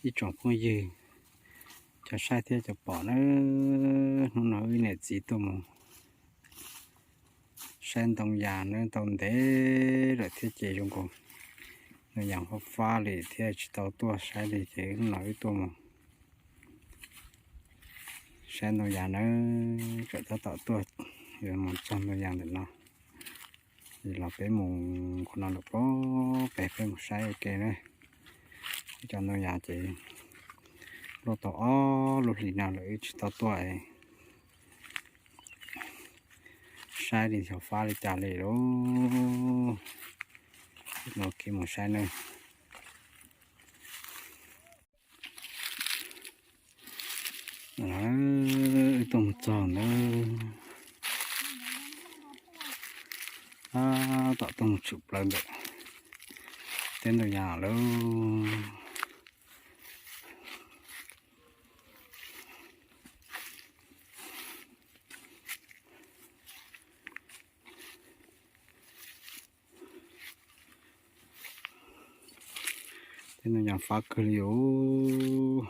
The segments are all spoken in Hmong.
Ib tsoom phooj ywg, cov saib thiab cov pom na, hnub no wb niam txiv tuaj mus saib ntoo yas na, tau ntev lawm thiab ces zoo nkaus ntoo yas fab fab li thiab tsis tau tuaj saib li ces hnub no wb tuaj mus saib ntoo yas na, tseem tab tom tuaj, yuav mus txog ntoo yas ntawm no. Los peb mus qhov no lawm pob, peb mus saib ua ke na. Cov ntoo yas ces luaj tau ob lub hlis no lawm wb tsis tau tuaj saib li xyov fab li cas li lauj. Los kiag mus saib na. Wb tuaj mus txog ntawd, tab tom tuaj mus tshwm plaws ntawm teb ntoo yas lawm. Teb ntoo yas fab kawg li os.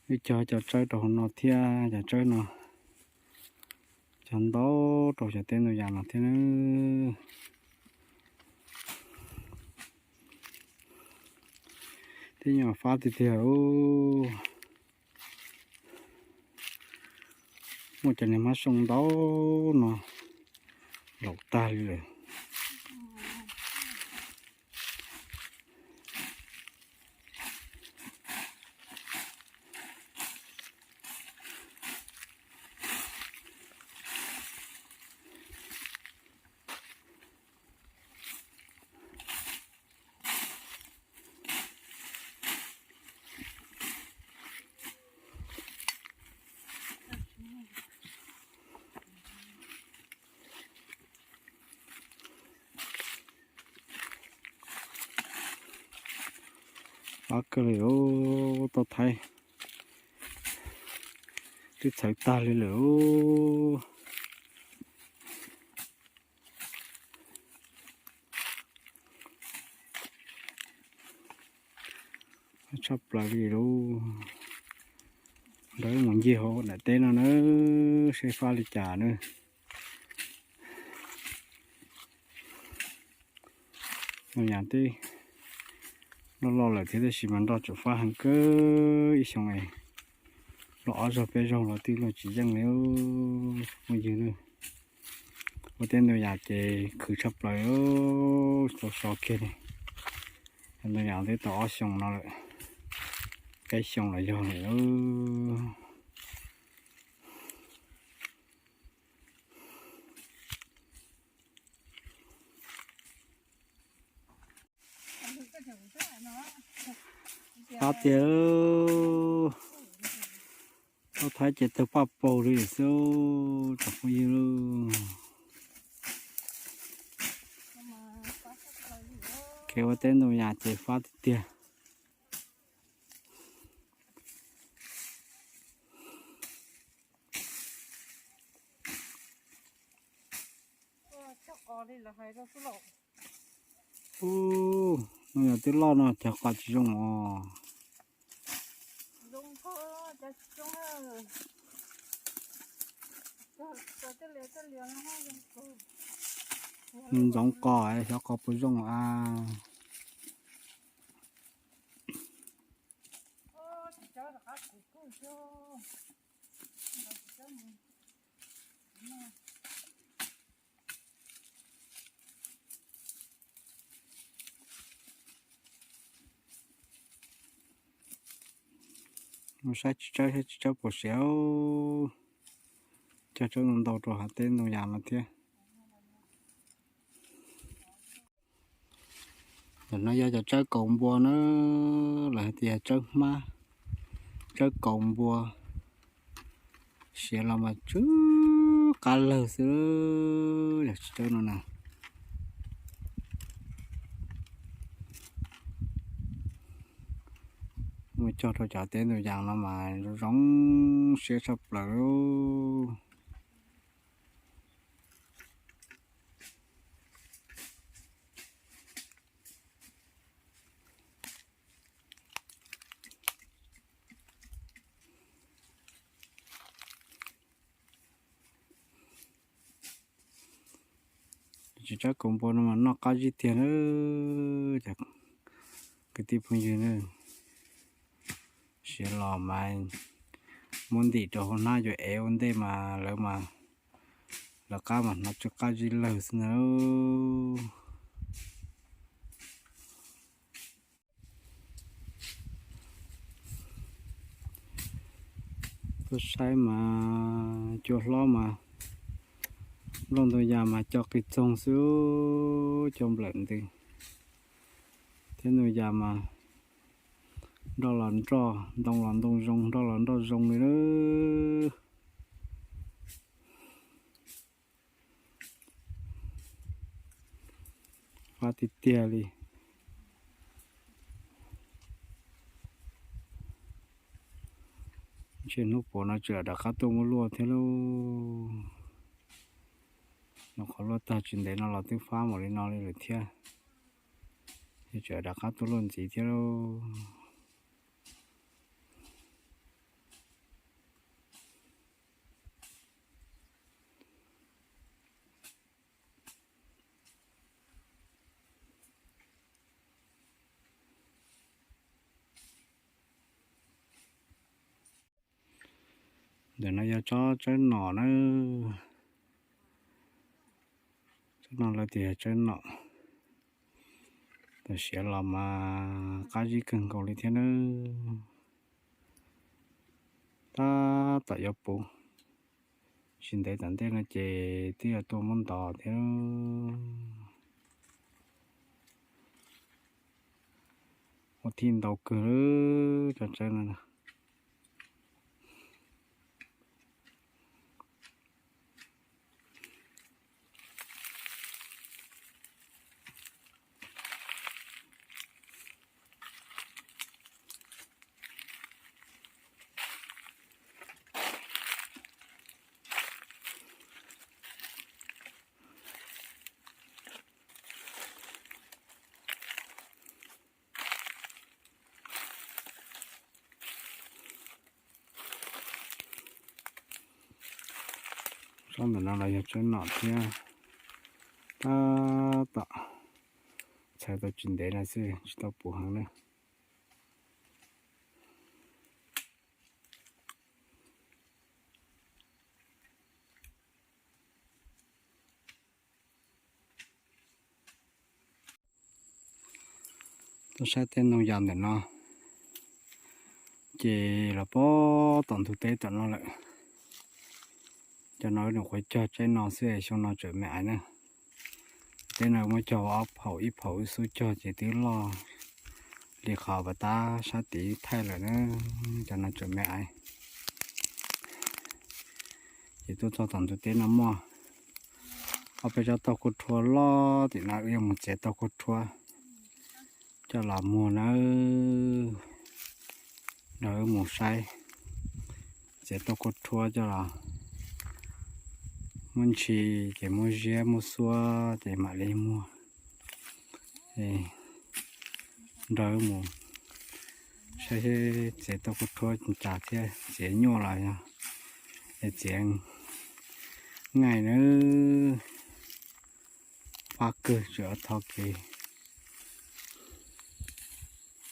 Wb cog cov tsawb rau hauv no thiab, cov tsawb no cog ntau rau cov teb ntoo yas no thiab na. Teb ntoo yas fab tiag tiag. Muaj cov niag hmab xyoo ntau no laus tag li lawm. Fab kawg li os, tau thaij twb txhawv tag li lawm. Tshaj plaws li lauj. Nrog wb mus ncig hauv daim teb no na, seb fab li cas na. Ntoo yas twb loj loj lawm thiab tab sis mas nroj tseem fab heev kawg, ib xyoo es luaj ob zaug peb zaug los twb luaj tsis yeej li. Phooj ywg, ua teb ntoo yas ces khwv tshaj plaws, tau so kiag li. Ntoo yas twb tau ob xyoo no lawm, peb xyoo los yog lawm. Fab tiag, tau thaib ces tawg paj paug li xwb tsoom phooj ywg. Kev ua teb ntoo yas ces fab tiag tiag. Ub, ntoo yas twb loj no cog qos tsis zoo os. Ntxoov qos, xyov qos puas zoo a. Mus saib tsis tsawb, saib tsis tsawb puas siav. Cog tsawb ntau ntau rau hav teb ntoo yas no thiab. Ntawm no yog cov tsawb kaus npua na, lawv hais tias yog tsawb hmab, tsawb kaus npua, siav los mas tsw qab lawg xwb, yog tsis tsawb no na. Mus cog rau cov teb ntoo yas no mas zoo siab tshaj plaws. Tsis tsab kaus npua no mas noj qab zib tiag na. Cov kwv tij phooj ywg na, siav los mas muab ntim rau hauv hnab yuav ev ua ntej mas lawv mas lawv qab mas hnov tsw qab zib lawg xwb na. Tuaj saib mas cua hlob mas nplooj ntoo yas mas co qis txoog xwb, co nplawm ntws. Thiab ntoo yas mas nroj los nroj, ntoo los ntoo zoo, nroj los nroj zoo li na. Fab tiag tiag li. Ntshe hnub puav no tseem rov qab tuaj muab luaj thiab lauj. Nov qhov luaj tag tsis ntev no los twb fab npaum li no li lawm thiab. Ces tseem rov qab tuaj luaj ntxiv thiab lauj. Ntawm no yog tsob tsawb nom na. Tsob no lawv tias yog tsawb nom. Tam sim los mas qab zib kawg nkaus li thiab nawb. Tab tom yuav puv, tsis ntev tom ntej no ces twb yuav tuaj muab ntov thiab. Ua thij ntau kawg lawm tsob tsawb no. Tsob ntawm no los yog tsawb nom thiab. Tab tom txhais tau tsis ntev no xwb, tsis tau puv heev na. Tuaj saib tej ntoo yas ntawm no, ces los poob tom ntug teb tom no lawm. Cov no wb nyuam qhuav cog tsaib no xwb, xyoo no tseem me aiv na. Teb no muab cog ua ob phaum, ib phaum wb xub cog ces twb loj li qhov pas tab sab tid thaij lawm na. Cov no tseem me aiv. Ces tuaj txog tom ntug teb no muaj ob peb tsob tauj kuj rhuab loj tim no, wb yuav mus txiav tauj kuj rhuab coj los muag nawb. Nrog wb mus saib, txiav tauj kuj rhuab coj los muab ntshis ces muab ziab muab xuab ces mam li muag. Nrog wb mus saib txiav tauj kuj rhuab cas thiab, txiav nyuaj los yog txiav ngaij nawb. Fab kawg, tseem thov kev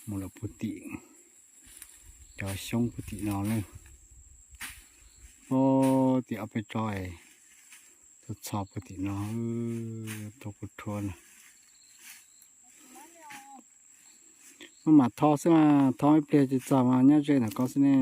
mus lawm puag tim cov xyoob puag tim no na. Puag tim ob peb tsob, tuaj txog puag tim no, tauj kuj rhuab na. Maj mam thov xwb mas, thov ib pliag ces txog mas nyob ze ntawm ko xwb ne.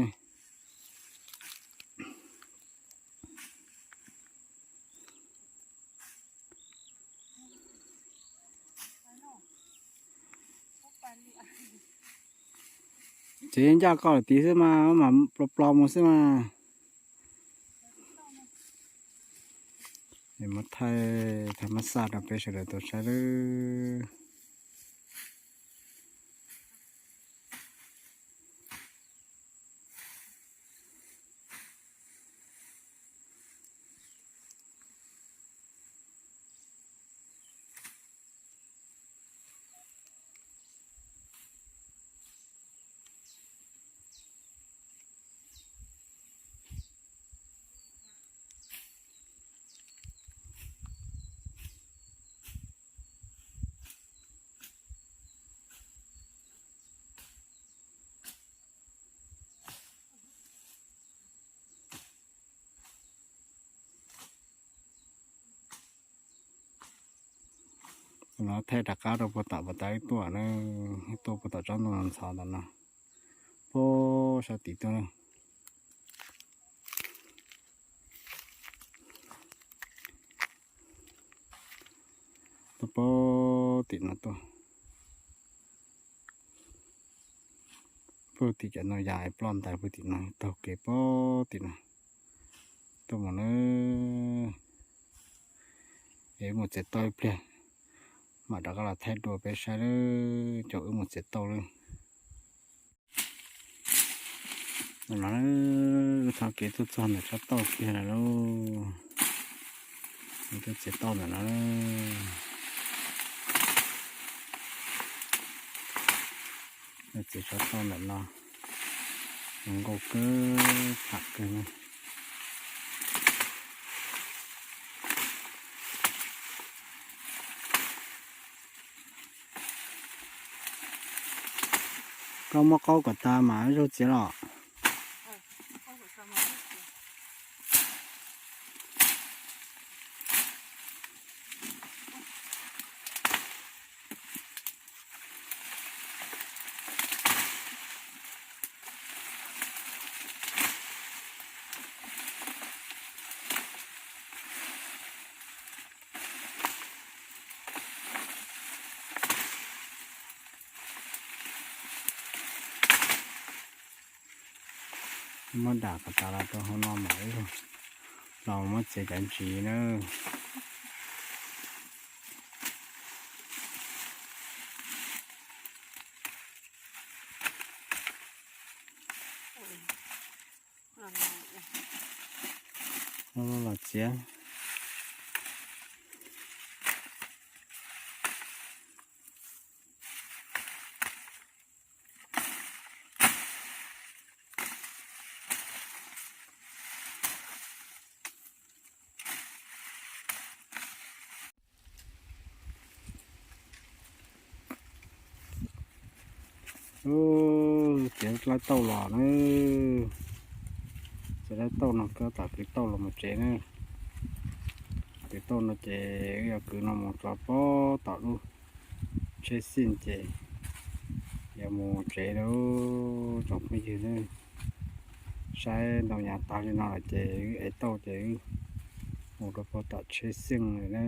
Txiav ncaj koj lawm tid xwb mas, maj mam plos plos mus xwb mas. Muab thaij, thaij mab xaj rau peb sawv daws tau saib lawm. No thaij rov qab rau puag tom pas tas wb tuaj na, wb tuaj puag tom tsob ntoo ntxhov ntawm no, puag sab tim tuaj na. Tuaj puag tim no tuaj, puag tim cov ntoo yas ploj ntais puag tim no taug kev puag tim no tuaj mus na. Es wb mus txiav tauj ib pliag, mam rov qab los thaij dua peb saib lawm, ces wb mus txiav tauj lawm. Ntawm no wb txoj kev tuaj txog ntawm tsob tauj kiag lawm lauj. Wb tuaj txiav tauj ntawm no. Wb txiav tsob tauj ntawm no, zoo nkauj kawg, tham kawg na. Koj muab qaub kom tas mam zaug txiav los. Muab dam kom tas los rau hauv no mam wb los muab txiav cov ntsis na. Los txiav. Txiav dlaib tauj los na. Txiav dlaib tauj no koj tom kwv tauj los mus tsev na. Kwv tauj no ces wb yuav kwv no mus tso puag tom lub tsheb xij ces yuav mus tsev lawm tsoom phooj ywg na. Saib ntoo yas tag li no lawm ces wb ev tauj ces wb mus rau puag tom tsheb xij lawm na.